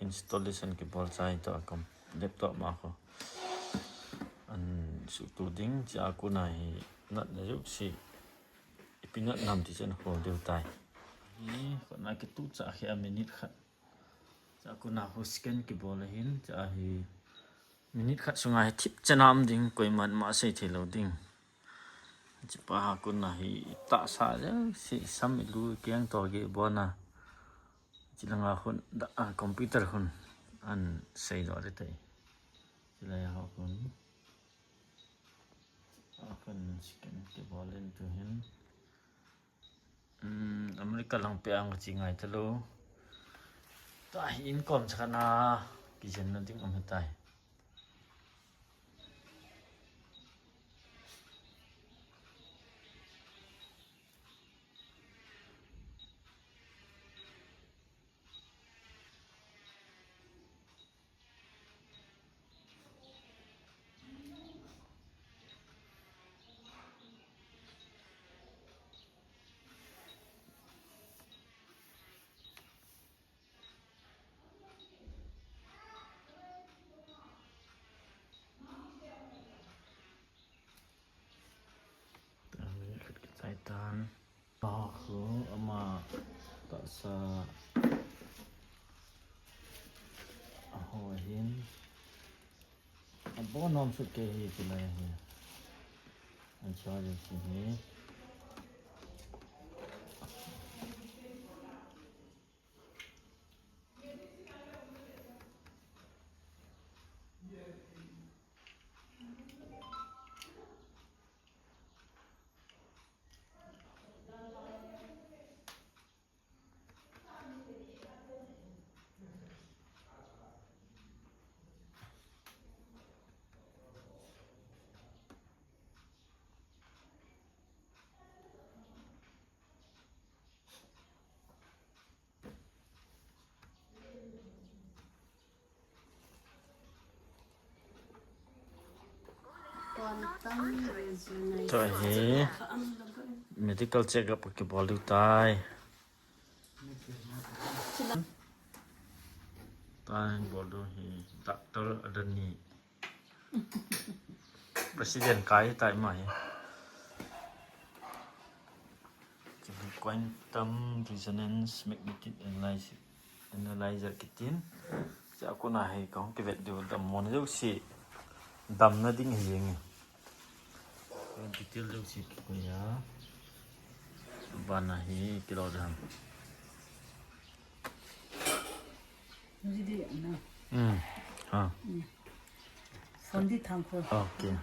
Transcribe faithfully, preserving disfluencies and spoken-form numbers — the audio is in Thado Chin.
Installation kibol chai to a kom laptop ma ko. An su tu ding cha kuna hi nat na juk si. Ipi nat nam ti chen ko deu tai. Hi ko na ki tu cha khi a minute khat. Cha kuna ho scan kibol hin cha hi minute khat sunga hi thip cha nam ding koi man ma sei thei lo ding. Chi pa ha kuna hi ta sa ja si sam ilu keng to ge bona. Chilanga hun da, ah, computer hun an sei do le tai. Chilai ha hun. A hun scan kibol in tu hin. Hmm, America lang pe ang chi ngai ta lo. Ta hi income sa na ki jen na ding am tai. Tang ni khat kichai tan. Aho ama tahsa aho hin. Abo nom sut ke hi kilai hi. An cha je si hi. Tua hi medical check up kibol diu tai. Tai bol diu hi doctor adani. President kai tai mai. Quantum resonance magnetic analyzer, analyzer kitin. Cha kuna hi kong kivet diu dam mo na diu si. Dam na ding hi jeng. Detail diu si ko ya. Bana hi kilo dam. Ni di na. Hmm. Ha. Phone di thang ko. Okay.